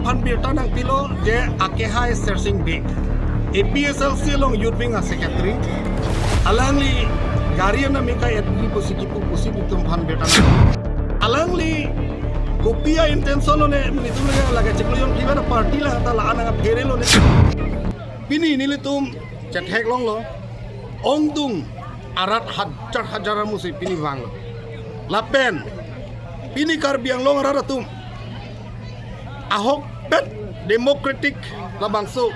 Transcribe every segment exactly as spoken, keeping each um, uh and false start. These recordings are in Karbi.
Phan birta nangpilo je akehai Sersing Bey, A P H L C along Youth Wing a Secretary, alangli gari ana meka etgi pusi kipu pusi nelitum phan birta nang. Alangli kopi a intention lone nelitum lage lage chiklo jon private party la ta la ana phere lone. Pini nelitum chetheklonglo, ongdung arat hajar hajar amusi pini vanglo. Lapen pini Karbi Anglong arat atum ahokpet democratic labangso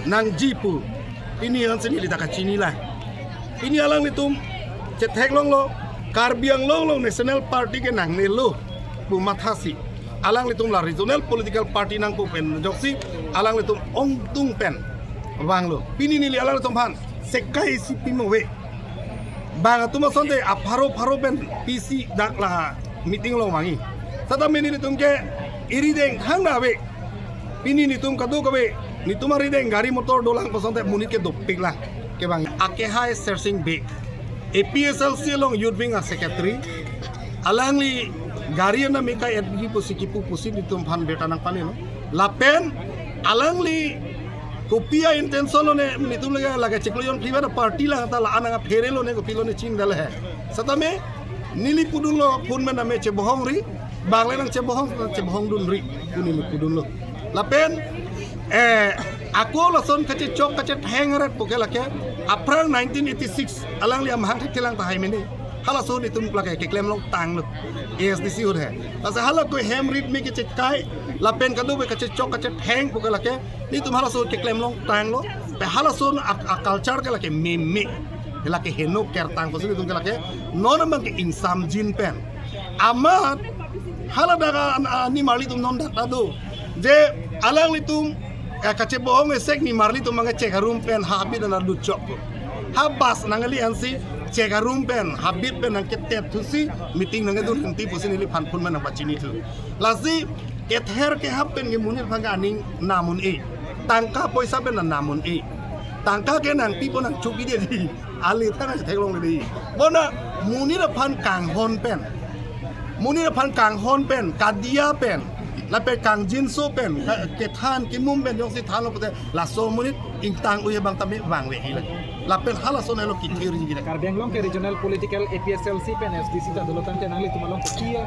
nangji pu pini ansi neli ta kachini la. Pini alanglitum chetheklonglo, Karbi Anglong along National Party ke nangnelo pu mathasi alanglitum la regional political party nangpu pen ajoksi alanglitum ongdung pen vanglo. Pini neli alanglitum phan sekai isi pimo ave. Bang atum asonte apharo pharo pen pisi dak la meeting along vangji. Setame nelitum ke erideng thang da ave. Pini nelitum kadokave, nelitum arideng gari motor dolang pu asonte monit ke dopik lang kevang. Akehai Sersing Bey, A P H L C along Youth Wing a Secretary, alangli gari ana meka etgi pusi kipu pusi nelitum phan birta nangpanelo. Lapen alangli kopi a intention lone nelitum lage lage chiklo jon private party la ta la ana phere lone kopi lone chin dal he. Setame neli pudunlo phone pen name chebohong ri, bang le nangchebohong, nangchebohong dun ri pu neli pudunlo. Lapen eh ako lason kachechok kachetheng arat pu ke lake aphrang nineteen eighty-six alangli amahang thelang tahai mene. Halaso nelitum lake keklem longtanglo, A S D C ahut he. Lasi hala ko hem rit me kechekai lapen kadokave kachechok kachetheng pu ke lake nelitum halaso keklem longtanglo. Pe halaso a, a culture ke lake meme, ke lake heno kertang pusi nelitum ke lake non abang ke ingsamjin pen. Amat hala dak a, a, nimarli atum non dak ta do je alanglitum eh, kachebohong esek nimarli atum abang ke chek arum pen habit ana dutchok ko. Ha bus nangkali ansi chek arum pen habit pen nangketet thusi meeting nangkedun henti pusi neli phan phone pen nangpachini thu. Lasi kether kehap pen ke monit aphan ke aning nam un-e. Tangka poisa pen nam un-e. Tangka ke nangpipo nangchopi de di. Ali thang si theklongle di. Bonta monit aphan kanghon pen, monit aphan kanghon pen, kadia pen, lapen kangjinso pen, ka-, kethan kimum pen jongsi thanlo pute laso monit ingtang ave abang tame vangve hila. Lapen halaso nelo kithir ji gina. Karbi Anglong ke regional political A P H L C pen S D C ta dolo tangte nanglitum along kopi a